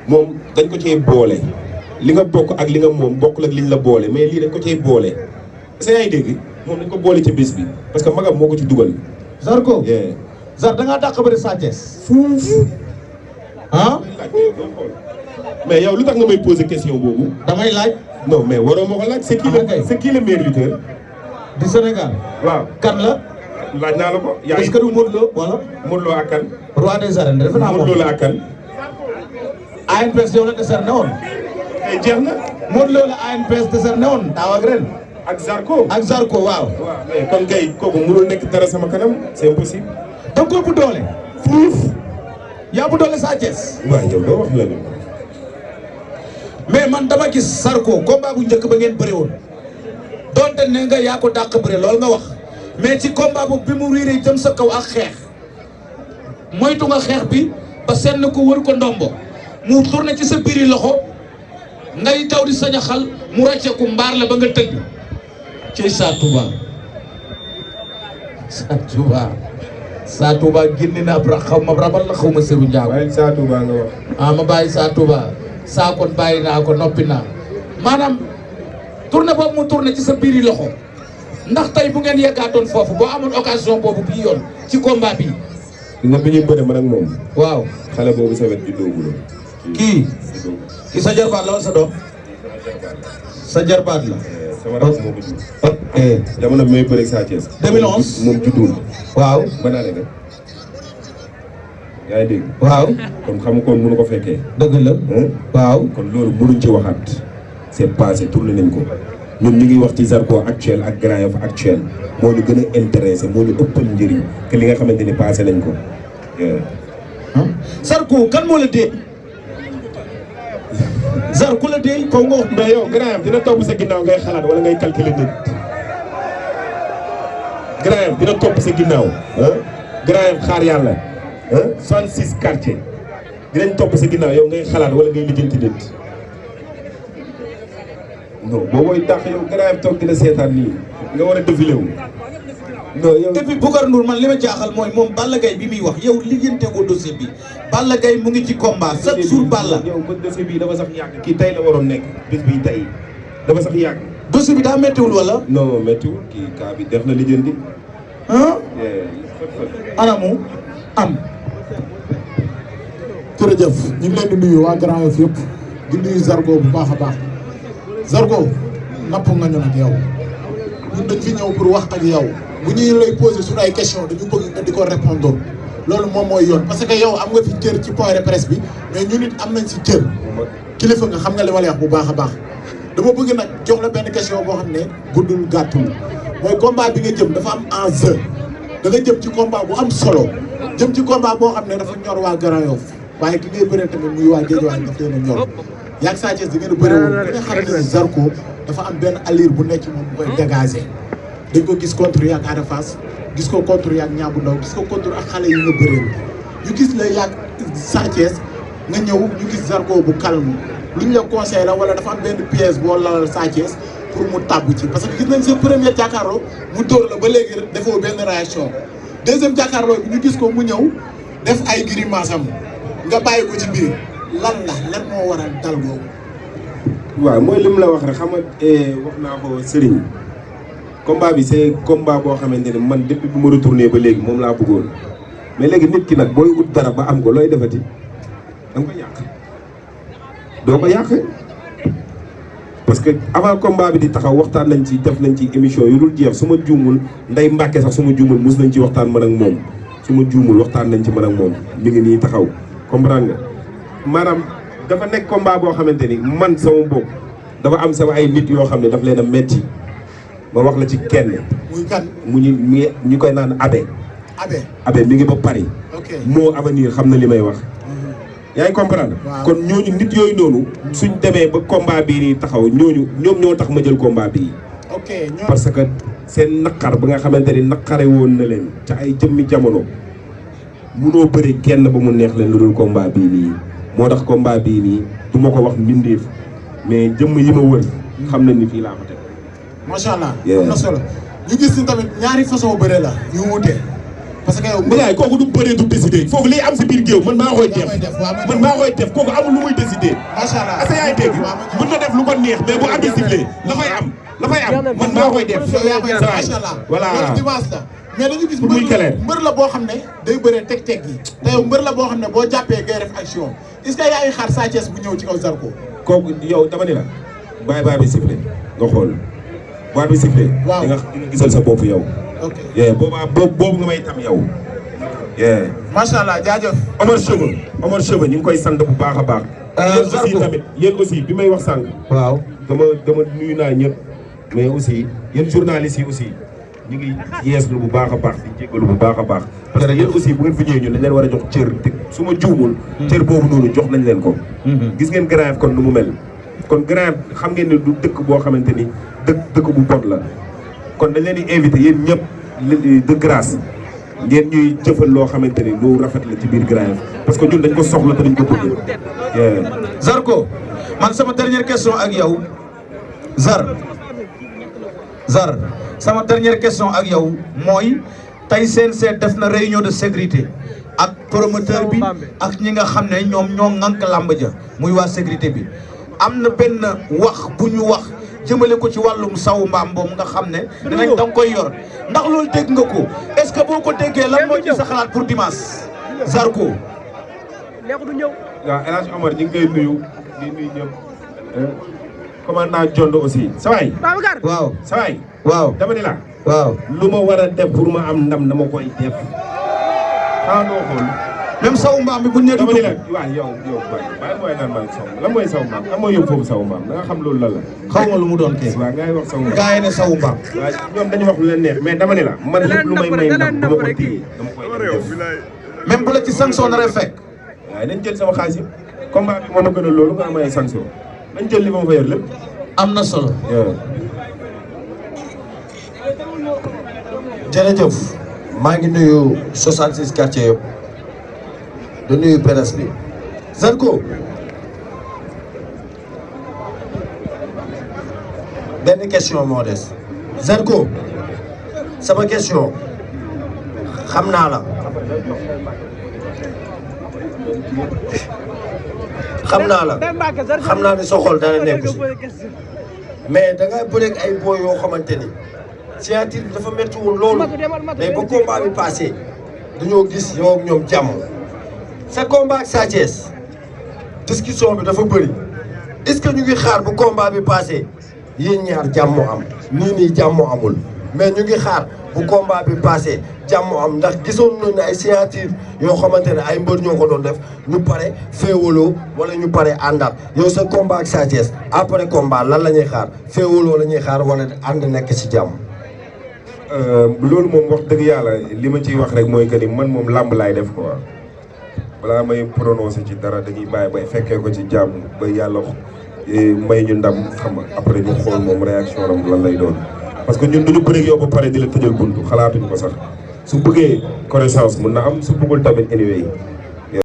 moom dañ ko cee boole li nga bokk ak li nga moom bokkul ak liñ la boole mais lii dañ ko cee boole est-ce que yaa ngi dégg moom dañ ko boole ci bés bi parce que magam moo ko ci dugal. Zarko. Zar da ngaa dàq bëri Sa Thiès. fuuf. ah. mais yow lu tax nga may poser question boobu. damay laaj. non mais waroo ma ko laaj. c'est qui le meilleur lutteur du Sénégal. waaw kan la. laaj naa la ko. est-ce que du Modou Lo wala. Modou Lo ak kan. roi des arènes defe naa Modou Lo la ak kan. ANPS yow la décerné woon. tey jeex na. Modou Lo la ANPS décerné woon daaw ak ren. ak Zarko. ak Zarko waaw. waaw mais kon kay kooku mënul nekk dara sama kanam c'est impossible. da nga ko bu doole. fuuf. yaa bu doole Sa Thiès. waaw yow doo wax la ni. mais man dama gis Zarko combat bu njëkk ba ngeen bëri woon. donte ne nga yaa ko dàq bëri loolu nga wax. mais ci combat boobu bi mu riiree jëm sa kaw ak xeex. moytu nga xeex bi ba senn ko wër ko ndombo. mu tourné ci sa biiri loxo. ngay taw di sañ a xal mu ràcceeku mbaar la ba nga tëdd. ci Sa Touba. Sa Touba. Sa Touba génne na xaw ma rabal la xaw ma Seru Ndiago. waaye Sa Touba nga wax. ah ma bàyyi Sa Touba. saa kon bàyyi naa ko noppi naa. maanaam tourné boobu mu tourné ci sa biiri loxo. ndax tey bu ngeen yeggaatoon foofu boo amoon occasion boobu bii yoon ci combat bi. nga bi ñuy bëre man ak moom. waaw. xale boobu sa wet ju doogu la. kii. kii sa jarbaat la wala sa doom. sa jarbaat la. sama rakk moo ko jur. jamono bi may bëre Sa Thiès. 2011 moom juddul. waaw. ban année la. yaa ngi dégg. waaw. kon xam nga kon mënu ko fekkee. dëgg la. waaw. kon loolu mënuñ ci waxaat. c'est passé tourné nañ ko. ñun ñu ngi wax ci Zarko actuel ak Grand Yoff actuel moo ñu gën a intéressé moo ñu ëppal njëriñ que li nga xamante ni passé nañ ko. Zarko kan moo la dee. Zarko la dee kaw nga wax. mais yow Grand Yoff dina topp sa ginnaaw ngay xalaat wala ngay calculer nit. Grand Yoff dina topp sa ginnaaw. Grand Yoff xaar yàlla. 66 quartiers dinañ topp sa ginnaaw yow ngay xalaat wala ngay lijjanti nit. non boo koy dàq yow Grand Yoff toog dina seetaan nii nga war a défilé wu. non yow depuis Boucar Ndour man li ma jaaxal mooy moom Balla Gaye bi muy wax yow liggéeyante ko dossier bi Balla Gaye mu ngi ci combat chaque jour Balla. yow ba dossier bii dafa sax yàgg kii tey la waroon nekk bis bii tey dafa sax yàgg. dossier bi daa méttiwul wala. non méttiwul kii cas bi def na lijjanti. anamu am. jërëjëf ñu ngi leen di nuyu waa Grand Yoff yëpp di nuyu Zarko bu baax a baax Zarko napp nga ñu nag yow ñun dañ fi ñëw pour wax ak yow bu ñuy lay poser suñu ay question dañu bëgg nga di ko répondre loolu moom mooy yoon parce que yow am nga fi cër ci point de presse bi mais ñun it am nañ si cër kilifa nga xam nga li ma lay wax bu baax a baax dama bëgg nag jox la benn question boo xam ne guddul gàttul mooy combat bi nga jëm dafa am enjeu da nga jëm ci combat bu am solo jëm ci combat boo xam ne dafa ñor waa Grand Yoff waaye ki ngay bëree tamit muy waa Guédiawaye daf leen a ñor yaag Sa Thiès di ngeen a bëre woon nga xam ne Zarko dafa am benn allure bu nekk moom bu koy dégager dañ ko gis contre yaag Ada Fass gis ko contre yaag Niang bu Ndaw gis ko contre ak xale yi nga bëreel ñu gis la yaag Sa Thiès nga ñëw ñu gis Zarko bu calme lu ñu la conseillé la wala dafa am benn pièce boo lalal Sa Thiès pour mu tàbb ci parce que gis nañ sa premier jàkkaarloo mu dóor la ba léegi defoo benn réaction deuxième jàkkaarloo bi ñu gis ko mu ñëw def ay grimace am nga bàyyi ko ci biir lan moo waral dal boobu. waaw mooy li mu la wax rek xam nga wax naa ko Serigne combat bi c'est combat boo xamante ne man depuis bu ma retourné ba léegi moom laa bëggoon mais léegi nit ki nag booy ut dara ba am ko looy defati da nga ko yàq doo ko yàq parce que avant combat bi di taxaw waxtaan nañ ci def nañ ci émission yu dul jeex su ma juumul Ndeye Mbacke sax su ma juumul mus nañ ci waxtaan man ak moom su ma juumul waxtaan nañ ci man ak moom mi ngi nii taxaw comprendre nga maanaam dafa nekk combat boo xamante ni man sama bopp dafa am sama ay nit yoo xam ne daf leen a metti ma wax la ci kenn. muy kan mu ñu koy naan Abe. Abe mi ngi ba Paris. ok moo avenir xam na li may wax. yaa ngi comprendre. kon ñooñu nit yooyu noonu. suñ demee ba combat bii nii taxaw ñoom ñoo tax ma jël combat bii. ok parce que seen naqar ba nga xamante ni naqare woon na leen ca ay jëmmi jamono. munoo bëri kenn ba mu neex leen lu dul combat bii nii moo tax combat bii nii du ma ko wax mbindeef mais jëmm yi ma wër xam nañ ni fii laa ko teg. macha allah am na solo ñu gis ni tamit ñaari façon bëre la yu wuute parce que yow Ndiaye kooku du bëree du décider foofu liy am si biir géew man maa koy def man maa koy def kooku amul lu muy décider. macha allah est-ce que yaay dégg mën na def lu ko neex mais bu arbitre sifflé dafay am man maa koy def. yow yaa koy def macha allah voilà loolu dimanche la. mais dañu gis muy clair mbër la boo xam ne day bëree teg-teg yi te yow mbër la boo xam ne boo jàppee ngay def action est-ce que yaa ngi xaar Sa Thiès bu ñëw ci kaw Zarko. kooku yow dama ni la bàyyi baa bi sifflé nga xool baa bi sifflé. waaw di nga gisal sa bopp yow. ok boobaa boobu nga may tam yow. macha allah jaajëf. Omar Cheveux ñu ngi koy sant bu baax a baax. yéen aussi tamit yéen aussi bi may wax sànq. waaw dama nuyu naa ñëpp. mais aussi yéen journalistes yi aussi ñu ngi yeeslu bu baax a baax di jégalu bu baax a baax. parce que yéen aussi bu ngeen fi ñëwee ñun dañ leen war a jox cër te su ma juumul. cër boobu noonu jox nañ leen ko. gis ngeen Grand Yoff kon nu mu mel. kon Grand Yoff xam ngeen ne du dëkk boo xamante ni dëkk bu bon la kon dañ leen di invité yéen ñëpp de grâce ngeen ñuy jëfal loo xamante ni lu rafet la ci biir Grand Yoff parce que ñun dañ ko soxla te dañ ko bëgg. Zarko man sama dernière question ak yow Zar sama dernière question ak yow mooy tey CNG def na réunion de sécurité ak promoteur bi ak ñi nga xam ne ñoom ñoo ŋànk làmb ja muy waa sécurité bi am na benn wax bu ñu wax jëmale ko ci wàllum sawu mbaam boobu nga xam ne dinañ da nga koy yor ndax loolu dégg nga ko est-ce que boo ko déggee lan moo ci sa xalaat pour dimanche Zarko. waaw El Hadj Omar ñu ngi koy nuyu di nuyu ñëpp commandant Jondo aussi sawaay waaw sawaay waaw dama ni la waaw lu ma war a def pour ma am ndam dama koy def xanaa doo xool même sawu mbaam bi bu ñu dama ni la waaw yow bàyyi mooy naan maa saw lan mooy saw mbaam lan mooy yóbbu foofu saw mbaam da nga xam loolu lan la xaw ma lu mu doon kee waaw ngay wax saw mbaam gaa yi ne sawu mbaam waaw ñoom dañu wax lu leen neex mais dama ni la man lépp lu may ndam dama ko téye dama koy def même bu la ci sanction naree fekk waaye nañ jël sama xaalis yëpp combat bi moo ma gën a loolu nga am ay sanction nañ jël li ma fa yor lépp am na solo jërëjëf maa ngi nuyu 66 quartiers yëpp di nuyu presse bi Zarko benn question moo des Zarko sama question xam naa la xam naa ne sa xol dana nekk si mais da ngay bëreeg ay booy yoo xamante ni signature bi dafa métti woon loolu mais ba combat bi passé dañoo gis yow ak ñoom jàmm sa combat ak Sa Thiès discussion bi dafa bëri est-ce que ñu ngi xaar bu combat bi passé yéen ñaar jàmm am nii jàmm amul mais ñu ngi xaar bu combat bi passé jàmm am ndax gisoon nañu ne ay signature yoo xamante ne ay mbër ñoo ko doon def ñu pare féewaloo wala ñu pare àndaat yow sa combat ak Sa Thiès après combat lan la ñuy xaar féewaloo la ñuy xaar wala ànd nekk ci jàmm. loolu moom wax dëgg yàlla li ma ciy wax rek mooy que ni man moom làmb laay def quoi balaa may prononcé ci dara dañuy bàyyi bay fekkee ko ci jàmm ba yàlla may ñu ndam xam nga après ñu xool moom réaction am lan lay doon. parce que ñun duñu bëri yow ba pare di la tëjal buntu xalaatuñu ko sax su bëggee connaissance mun na am su bëggul tamit anyway